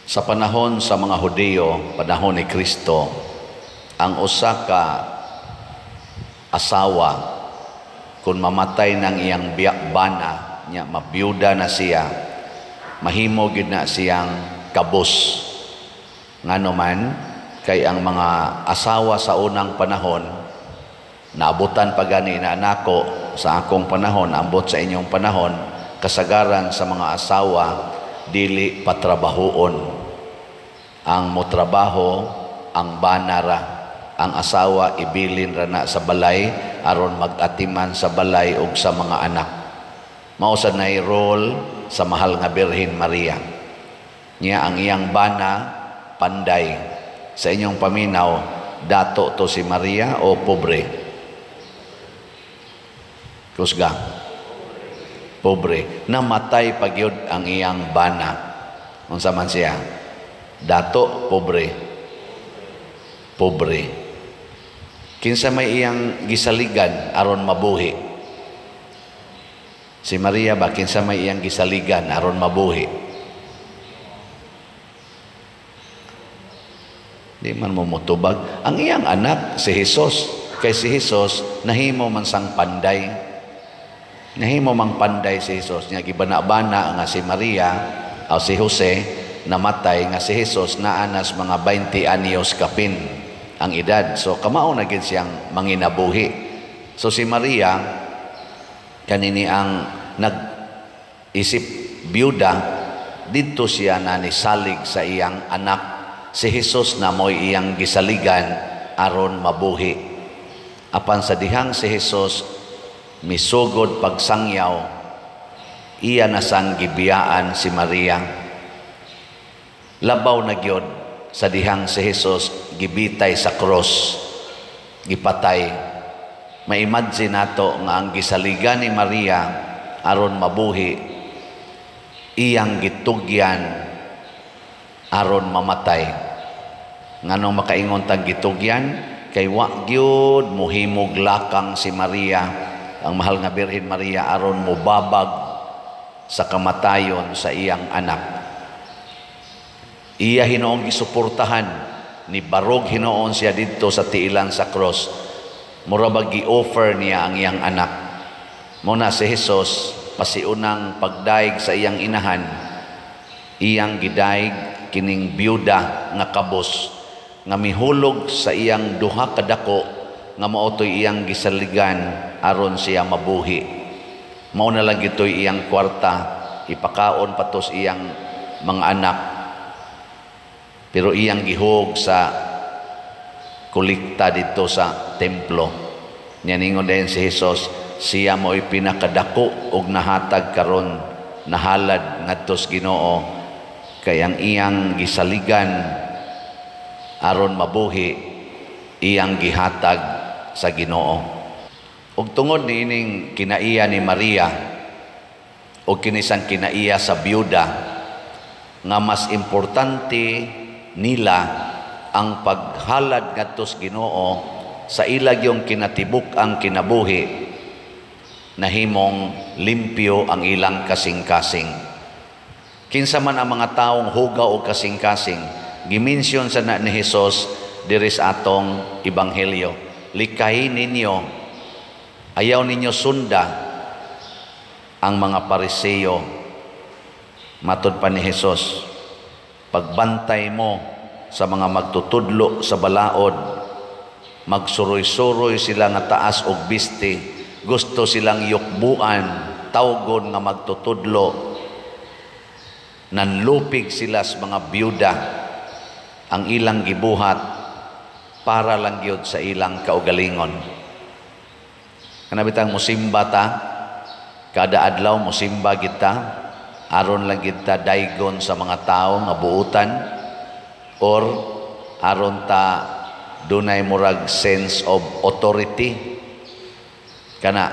Sa panahon sa mga Hudiyo, panahon ni Kristo, ang usa ka asawa kung mamatay ng iyang bana nya mabiyuda na siya, mahimo gid na siyang kabus. Ngano man kay ang mga asawa sa unang panahon, naabutan pa gani na nako sa akong panahon, ambot sa inyong panahon, kasagaran sa mga asawa dili patrabahoon. Ang motrabaho ang bana ra, ang asawa ibilin ra na sa balay aron mag-atiman sa balay ug sa mga anak. Mao sad nay role sa mahal nga Birhen Maria. Nya ang iyang bana panday. Sa inyong paminaw, dato to si Maria o pobre? Kusga. Pobre. Namatay pa gyud ang iyang bana. Unsa man siya? Dato, pobre? Pobre. Kinsa may iyang gisaligan aron mabuhi? Si Maria ba, kinsa may iyang gisaligan aron mabuhi? Di man mo motubag. Ang iyang anak si Jesus, kay si Jesus nahimo man sang panday. Nahimo mang panday si Jesus nya gibana-bana nga si Maria o si Jose namatay nga si Jesus naanas mga 20 anyos kapin ang edad. So kamao na gid siyang manginabuhi. So si Maria kanini ang nag-isip biyuda, didto siya na nisalig sa iyang anak si Jesus na mo'y iyang gisaligan aron mabuhi. Apan sa dihang si Jesus misugod pagsangyaw, iya na sang gibiyaan si Maria. Labaw na gyud sa dihang si Jesus gibitay sa cross, gipatay. Ma-imagine nato nga ang gisaligan ni Maria aron mabuhi, iyang gitugyan aron mamatay. Nganong makaingon tang gitugyan? Kay wa gyud mohimog lakang si Maria, ang mahal nga Birhen Maria, aron mobabag sa kamatayon sa iyang anak. Iya hinuong gisuportahan, ni barog hinuon siya didto sa tiilan sa cross. Mura ba gi-offer niya ang iyang anak. Muna si Jesus pasiunang pagdaig sa iyang inahan, iyang gidaig kining biyuda nga kabos nga mihulog sa iyang duha ka dako nga mao toy iyang gisaligan aron siya mabuhi. Mao na lang gitoy iyang kwarta, ipakaon pa to sa iyang mga anak, pero iyang gihog sa kolekta didto sa templo. Nya ningon dayon si Jesus, siya mo'y pinakadako og nahatag karon nahalad ngadto sa Ginoo, kay ang iyang gisaligan aron mabuhi iyang gihatag sa Ginoo. Ug tungod niining kinaiya ni Maria o kinisang kinaiya sa biyuda nga mas importante nila ang paghalad ngadto sa Ginoo sa ilag yung kinatibuk ang kinabuhi, nahimong limpyo ang ilang kasing-kasing. Kinsa man ang mga taong hugaw o kasing-kasing, gimensyon sa na ni Jesus diri sa atong ebanghelyo. Likay ninyo, ayaw ninyo sunda ang mga Pariseo. Matod pa ni Jesus, pagbantay mo sa mga magtutudlo sa balaod, magsuroy-suroy sila nga taas og biste, gusto silang yukbuan, tawgon nga magtutudlo, nanlupig sila sa mga biyuda, ang ilang gibuhat para lang gyud sa ilang kaugalingon. Kana bitang musimba ta, kada adlaw musimba kita, aron lang kita daygon sa mga tao nga buutan, or aron ta dunay murag sense of authority. Kana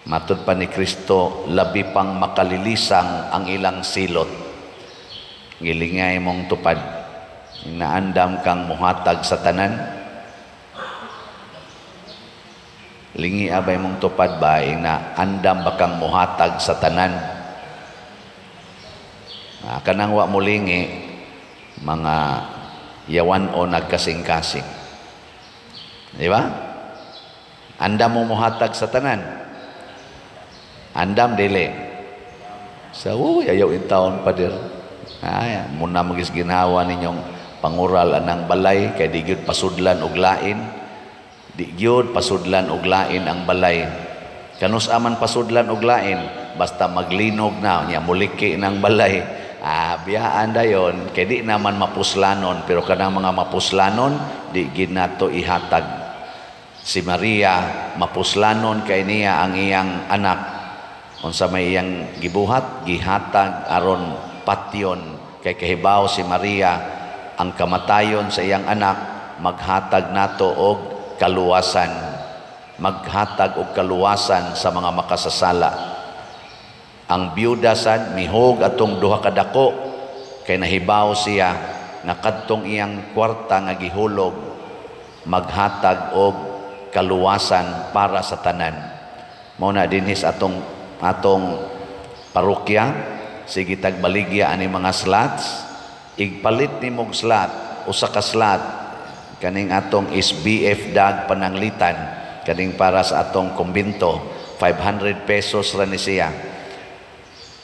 matud pa ni Kristo, labi pang makalilisang ang ilang silot. Gilingay mong tupad, naandam kang muhatag sa tanan. Lingi abay mong tupad ba, na andam ba kang muhatag sa tanan? Kanang wa mulingi, mga yawan o nagkasing-kasing. Di ba? Andam mo muhatag sa tanan. Andam dili. Sa uy, ayaw intawon, pader. Ay, muna magis ginawa ninyong pangural anang balay kay di gyud pasudlan og lain. Di gyud pasudlan og lain ang balay. Kanus aman pasudlan og lain, basta maglinog na nya muliki ng balay. Biyaan dayon kay di naman mapuslanon, pero kanang mga mapuslanon di gid nato ihatag. Si Maria, mapuslanon kay niya ang iyang anak. Unsa may iyang gibuhat? Gihatag aron patyon, kay kahibaw si Maria ang kamatayon sa iyang anak maghatag nato og kaluwasan, maghatag og kaluwasan sa mga makasasala. Ang byuda sad mihog atong duha ka dako kay nahibaw siya nga kadtong iyang kwarta nga gihulog maghatag og kaluwasan para sa tanan. Mao na dinhi sa atong parokya, sige tag baligya ani mga slots. Igpalit nimog slot, usa ka slot, kaning atong SBF dag pananglitan, kaning para sa atong kumbinto, 500 pesos ra ni siya.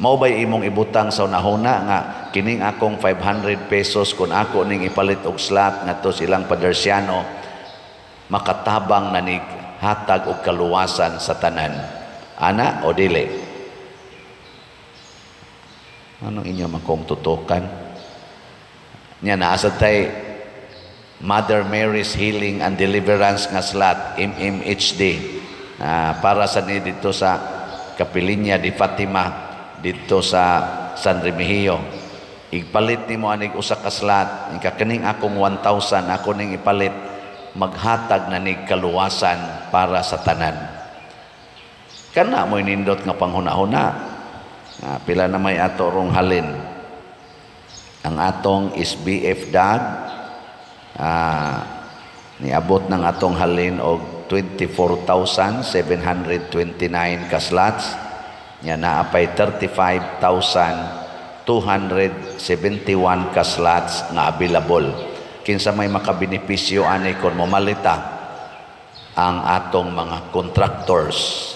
Mao bay imong ibutang sa unahuna nga kining akong 500 pesos, kung ako ning ipalit og slot ngadto silang Padersiano, makatabang na nig hatag og kaluwasan sa tanan? Ana o dili? Anong inyo man kong tutukan niya? Naa sad tay Mother Mary's Healing and Deliverance nga slot, MMHD, para sa ni dito sa Kapilinya di Fatima dito sa San Remigio. Igpalit nimo anig usa ka slot, ika kaning akong 1,000 ako ning ipalit, maghatag na nig kaluwasan para sa tanan. Kana mo'y nindot nga panghuna-huna. Pila na may ato rong halin? Ang atong SBF dag, niabot ng atong halin og 24,729 ka slots nya naa pay 35,271 ka slots nga available. Kinsa may makabenepisyo ani kon momalita? Ang atong mga contractors.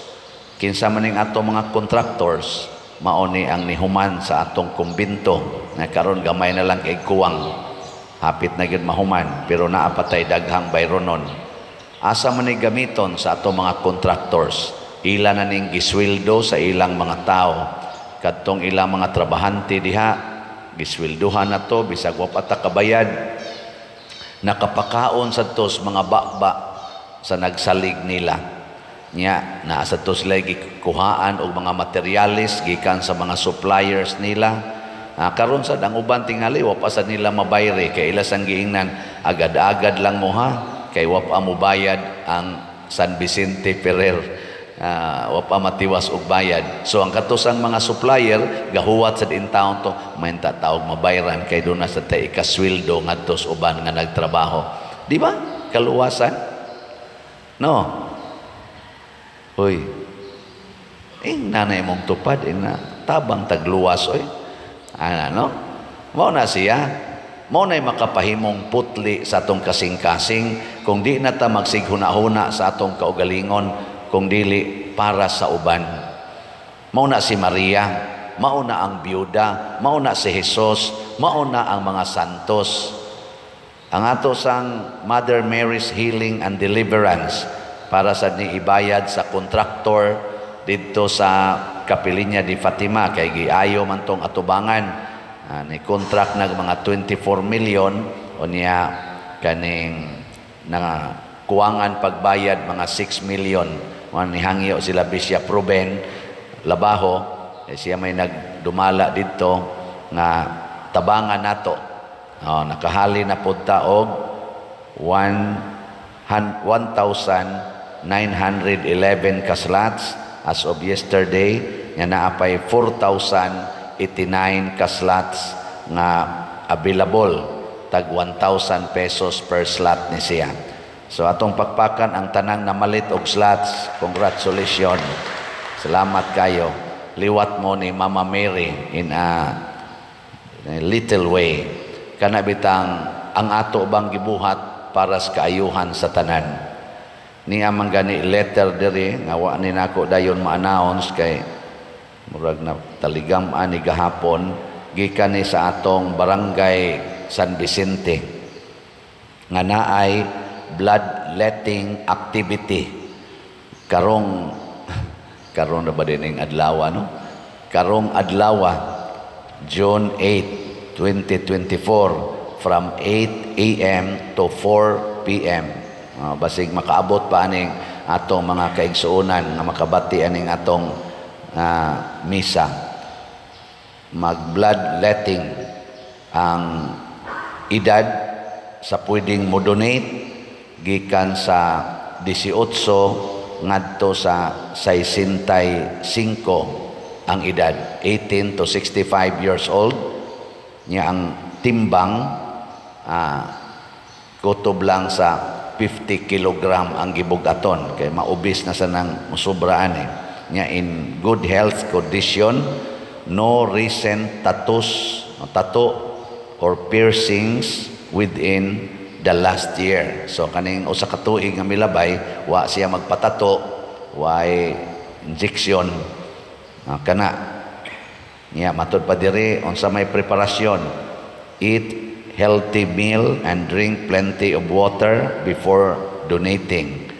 Kinsa man ning atong mga contractors? Mao ni ang nihuman sa atong kumbinto nga karon gamay na lang kay kuwang, hapit na gyud mahuman, pero naa pa tay daghang bayronon. Asa man ni gamiton sa atong mga contractors? Ila na ning gisweldo sa ilang mga tao. Kadtong ilang mga trabahante diha, gisweldohan na to bisag wa pa ta kabayad. Nakapakaon sa tos mga baba sa nagsalig nila. Nya naa sa to sila gikuhaan og mga materyales gikan sa mga suppliers nila. Karon sad ang uban tingali wa pa sad nila mabayre kay ila sang giingnan, agad-agad lang mo ha, kay wa pa mobayad ang San Vicente Ferrer. Wa pa matiwas og bayad. So ang katusang mga supplier gahuwat sad in town to, mainta taog mabayran kay doon na sa tay ikasweldo ngadto sa uban nga nagtrabaho. Di ba? Kaluwasan? No. Hoy. Ing nanay mong tupad ina tabang tagluwas oy. Ana no? Mao na siya. Mao na'y makapahimong putli sa atong kasing-kasing kung di na ta magsighuna-huna sa atong kaugalingon, kung dili para sa uban. Mao na si Maria, mao na ang byuda, mao na si Jesus, mao na ang mga santos. Ang ato sang Mother Mary's Healing and Deliverance para sa ni ibayad sa kontraktor didto sa Kapilinya di Fatima kay giayo man tong atubangan. Ni contract nag mga 24 million, unya kaning na kuwangan pagbayad mga 6 million. Mga nihangyo sila Bishop Ruben Labaho, eh, siya may nagdumala didto nga tabangan nato. Oh, nakahali na pud ta og 1,911 ka slots as of yesterday, nga naa pay 4,089 ka slots nga available, tag 1,000 pesos per slot ni siya. So atong pakpakan ang tanang namalit og slots. Congratulations. Salamat kayo. Liwat mo ni Mama Mary in a Little way kana bitang ang ato bang gibuhat para sa kaayuhan sa tanan. Niya man gani letter diri nga wa ni nako dayon ma-announce kay murag na taligam ani gahapon, gikan ni sa atong Barangay San Vicente nga naay bloodletting activity karong, karon na ba din ning adlaw, no? Karong adlaw, June 8, 2024, from 8 a.m. to 4 p.m. Basig makaabot pa aning atong mga kaigsuonan nga makabati aning atong misa. Mag bloodletting. Ang edad sa pwedeng mo donate, gikan sa 18 ngadto sa 65 ang edad, 18 to 65 years old. Nya ang timbang, kutob lang sa 50 kilogram ang gibugaton kay maubis na sa nang musobraan eh. Nya in good health condition, no recent tattoos, tattoo or piercings within the last year. So kaning usa ka tuig nga milabay, wa siya magpatato, way injection. Kana niya matud pa diri, unsa may preparasyon: eat healthy meal and drink plenty of water before donating.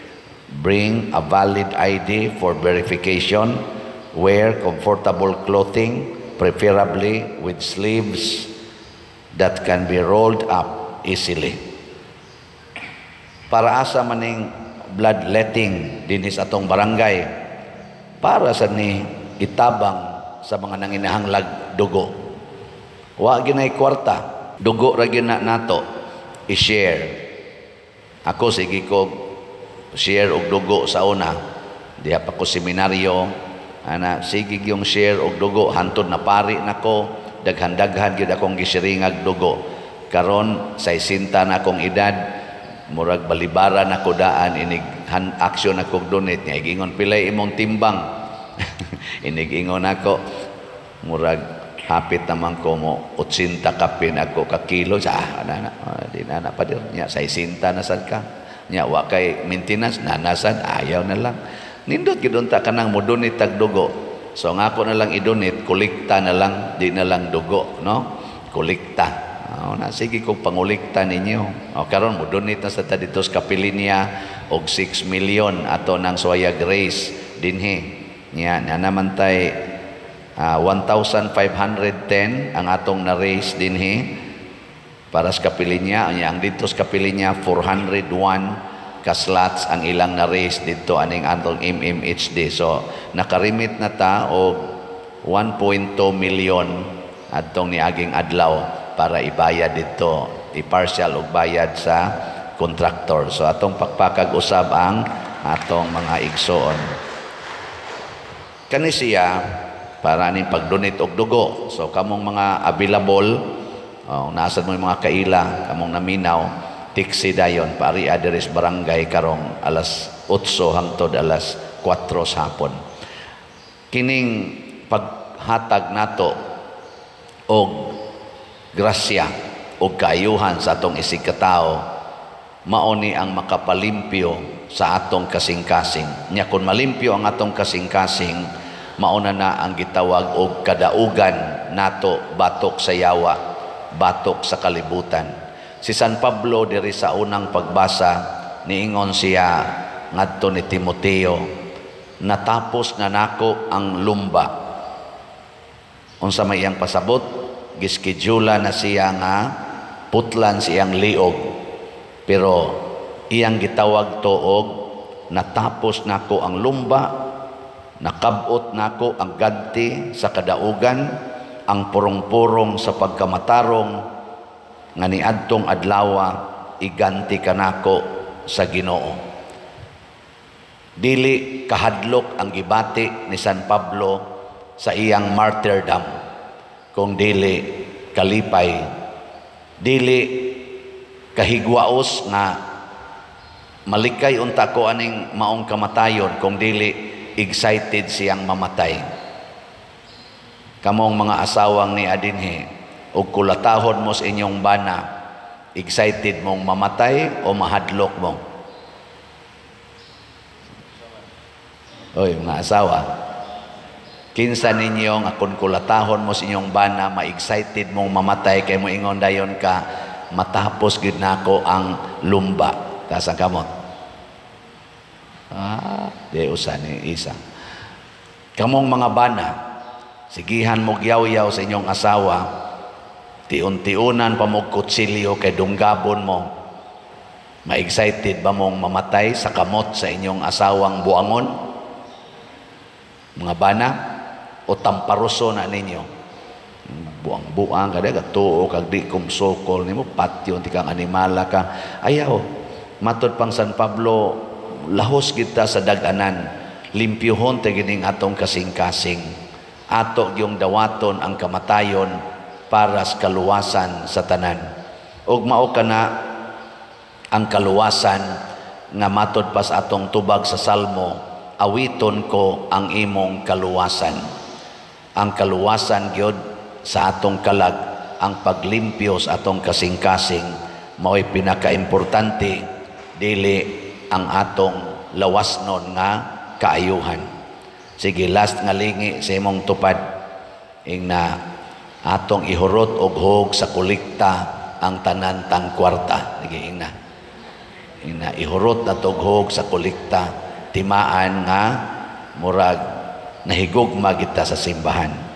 Bring a valid ID for verification. Wear comfortable clothing, preferably with sleeves that can be rolled up easily. Para asa maning bloodletting dinhi sa atong barangay? Para sa ni itabang sa mga nanginahanglag dugo. Wa ginay kwarta, dugo ra gyud na nato i-share. Ako, sige ko share og dugo sa una. Diha pa ko seminaryo, ana, sige yung share og dugo hantod na pari nako, daghan-daghan gyud akong gisiringag dugo. Karon 60 na akong edad, murag balibaran ako daan inig action ako donate. Nga igingon, "Pilay imong timbang?" Inig ingon ako, murag hapit naman ko mo 80 kapin ako ka kilo sa ana na, di na na pa dir. Nya 60 na sad ka, nya wa kay maintenance nanasad, ayaw na lang. Nindot gid unta kanang mo donate tag dugo. So nga ako na lang i-donate, kolekta na lang, di na lang dugo, no? Kolekta. Oh, na sige kog pangulikta ninyo. O karon mo donate na sa ta dito sa Kapilinya og 6 million ato nang Swaya Grace dinhi. Nya na naman tay 1,510 ang atong na-raise dinhi para sa Kapilinya. Nya ang dito sa Kapilinya, 401 ka slots ang ilang na-raise dito aning atong MMHD. So nakarimit na ta og 1.2 million adtong niaging adlaw para ibayad dito, i-partial og bayad sa contractor. So atong pakpakag usab ang atong mga igsoon. Kani siya para aning pag-donate og dugo. So kamong mga available, oh, nasad mo yung mga kaila, kamong naminaw, tiksi dayon pari diri sa barangay karong alas 8 hangtod alas 4 sa hapon. Kining paghatag nato og grasya o kaayuhan sa atong isig katao, mao ni ang makapalimpyo sa atong kasing-kasing. Nya kung malimpyo ang atong kasing-kasing, mao na na ang gitawag og kadaugan nato batok sa yawa, batok sa kalibutan. Si San Pablo diri sa unang pagbasa, niingon siya ngadto ni Timoteo, "Natapos na nako ang lumba." Unsa may iyang pasabot? Giskedula na siya nga putlan siyang liog. Pero iyang gitawag to og "Natapos nako ang lumba, nakabot nako ang ganti sa kadaugan, ang purong-purong sa pagkamatarong nga niadtong adlawa iganti kanako sa Ginoo." Dili kahadlok ang gibati ni San Pablo sa iyang martyrdom, kung dili kalipay, dili kahigwaos nga malikay unta ko aning maong kamatayon, kung dili excited siyang mamatay. Kamong mga asawang ni adinhi Ug kulatahon mo sa inyong bana, excited mong mamatay o mahadlok mo? Oy, mga asawa, kinsa ninyo nga kun kulatahon mo sa inyong bana, ma-excited mong mamatay kay mo ingon dayon ka, matapos gid nako ang lumba? Taas ang kamot. Ah, di usa ni isa. Kamong mga bana, sigihan mo gyaw-yaw sa inyong asawa, tiun-tiunan pa mo kutsilyo kay dunggabon mo. Ma-excited ba mong mamatay sa kamot sa inyong asawang buangon? Mga bana, o tamparuso na ninyo? Buang-buang ka, gatuo kag di kumsokol nimo, patyon ti kang animala ka. Ayaw, matod pang San Pablo, lahos kita sa dag-anan, limpyuhon ta gining atong kasing-kasing. Ato gyung dawaton ang kamatayon para sa kaluwasan sa tanan. Ug mao kana ang kaluwasan nga matod pa sa atong tubag sa Salmo, awiton ko ang imong kaluwasan. Ang kaluwasan gyud sa atong kalag, ang paglimpyo sa atong kasing-kasing, mao'y pinakaimportante, dili ang atong lawasnon nga kaayuhan. Sige, last nga lingi sa imong tupad, ingna atong ihurot og hog sa kolekta ang tanan tang kwarta. Sige, ingna. Ingna ihurot na og hog sa kolekta, timaan nga murag nahigugma kita sa simbahan.